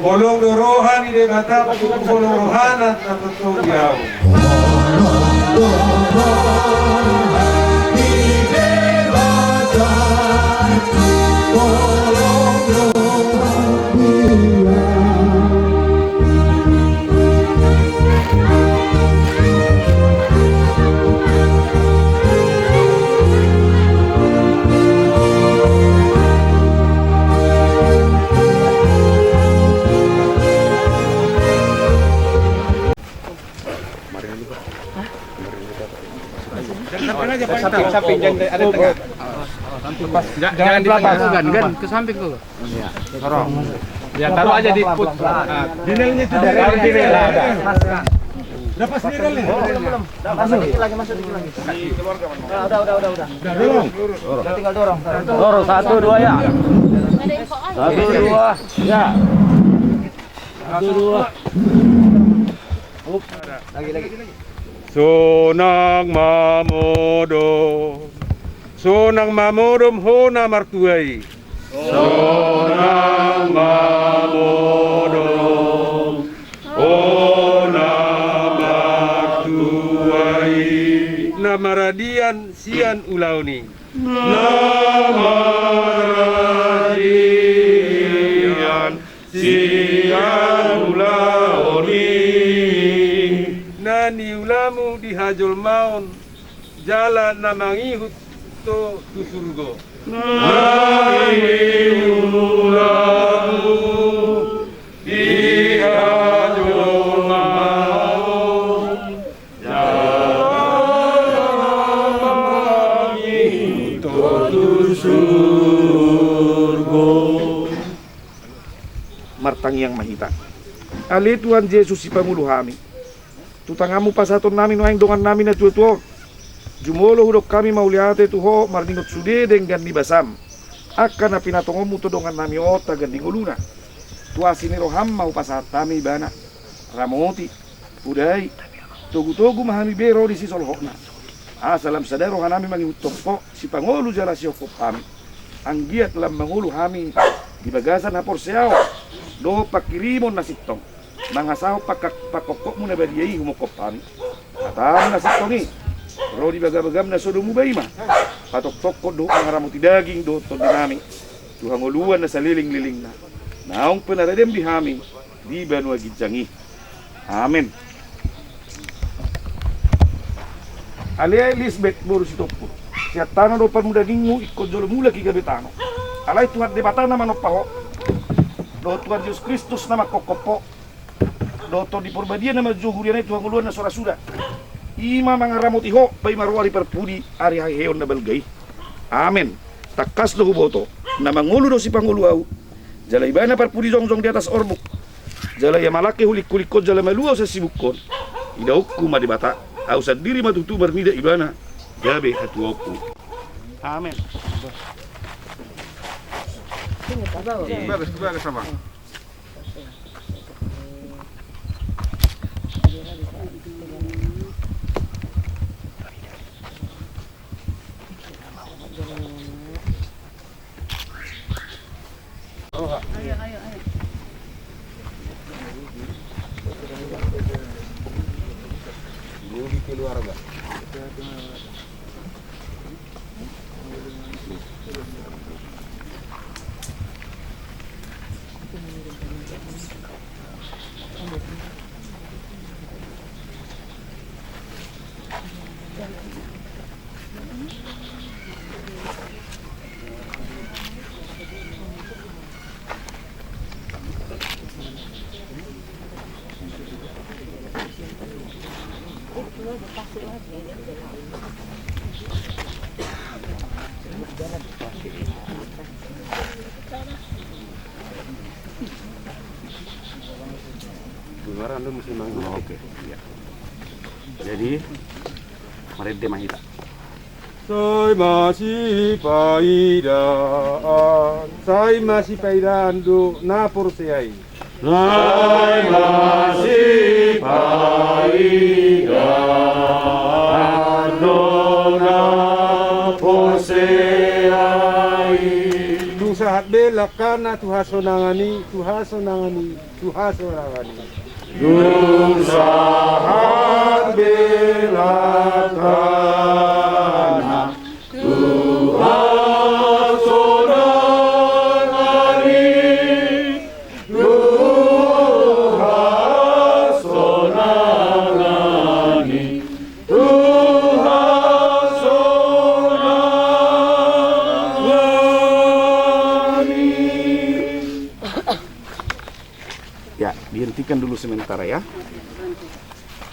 Holong do roha ni Debata, holong rohana na tongtong di ahu. Samping, samping, jangan ada tengah. Jangan, jangan di tengah. Gan, gan, ke samping kau. Dorong. Ya, taruh aja di put. Di relnya itu, di rel. Taruh di rel. Udah pas di rel ini. Masuk dikit lagi, masuk dikit lagi. Udah, udah, udah, udah, udah. Udah, dorong. Udah, tinggal dorong. Dorong, satu, dua, ya. Satu, dua, ya. Satu, dua. Up. Lagi, lagi. Sonang mamodom, sonang mamodom ho na martua i. Sonang mamodom ho na martua i. Na maradian sian ulaon i. Na maradian sian ulaon i. Na niulamu di hajolmaon, jala na mangihut do tu surgo. Na niulamu di hajolmaon, jala na mangihut do tu surgo. Martangiang ma hita. Ale Tuhan Jesus, sipangolu hami, tu tanganmu pasahaton nami nuaeng dongan nami na tuatua on. Jumolo hudok hami mauliate tu ho marningot sude denggan ni basam, angka na pinatongonmu tu dongan nami on tagan di ngoluna. Tu asi ni roham ma hupasahat hami ibana. Ramoti, pudai, togutogu ma hami be ro di sisolhotna. Asa lam sada roha nami mangihuthon ho, sipangolu jala sihophop hami. Anggiat lam mangolu hami di bagasan haporseaon dohot panghirimon na sintong, mangasahon pangka-, pangkophopmu na badia i humophop hami. Hatamu na sintong i ro di bagabagam na so domu ba i ma patoktokkon dohot mangaramoti daging dohot tondi nami tu hangoluan na salelenglelengna, naung pe na radem di hami di banua ginjang i. Amen. Ale Elisabet boru Sitompul, sian tano do parmudanginmu, ingkon jolo mulak i gabe tano. Alai Tuhan Debata na manompa ho, dohot Tuhan Jesus Kristus na mangkophop ho, dohot Tondi Porbadia na manjou huriana i tu hangoluan na so ra suda, i ma mangaramoti ho bahen ma ro ari parpudi, ari haheheon na balga i. Amen. Tangkas do huboto, na mangolu do sipangolu ahu, jala ibana parpudi jongjong di atas orbuk. Jala ia malangke hulingkuling on jala malua sian sibuk on. Idaonku ma Debata, ahu sandiri ma tutu marnida ibana gabe hatuaonku. Amen. Bagas, bagas, Abang. Ayo, ayo, ayo. Keluarga. Oke, iya. Jadi, marende ma hita. Sai masipaidaan, sai masipaidaan do na porsea i. Sai masipaidaan do na porsea i. Dung sahat be langkana tu hasonangan i, tu hasonangan i, tu hasonangan i. Dung sahat be langkana tu hasonangan i, tu hasonangan i, tu hasonangan i. Ya, dihentikan dulu sementara ya.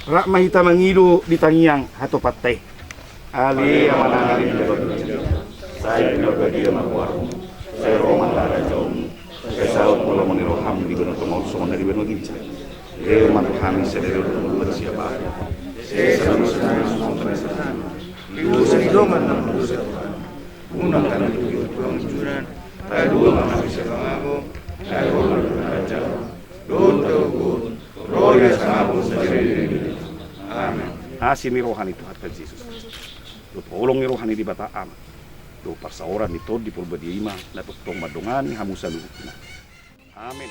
Rap ma hita mangido di tangiang hatopanta i. Ale Amanami na di banua ginjang, sai pinarbadia ma goarmu, sai ro ma harajaonmu, sai saut ma lomo ni roham di banua tonga on songon na di banua ginjang. Lehon ma tu hami sadari on hangoluan siapapun. Sesa ma dosanami songon panesanami di dosa ni dongan na mardongan tu hami. Unang tama hami tu pangunjunan, palua ma hami sian pangago, ai Ho do na harajaon, dohot hagogoon, ro di hasangapon sadari on. Amen. Asi ni roha ni Tuhanta Jesus Kristus, dohot holong ni roha ni Debata Ama, dohot parsaoran ni Tondi Porbadia i ma na tongtong mandongani hamu saluhutna. Amen.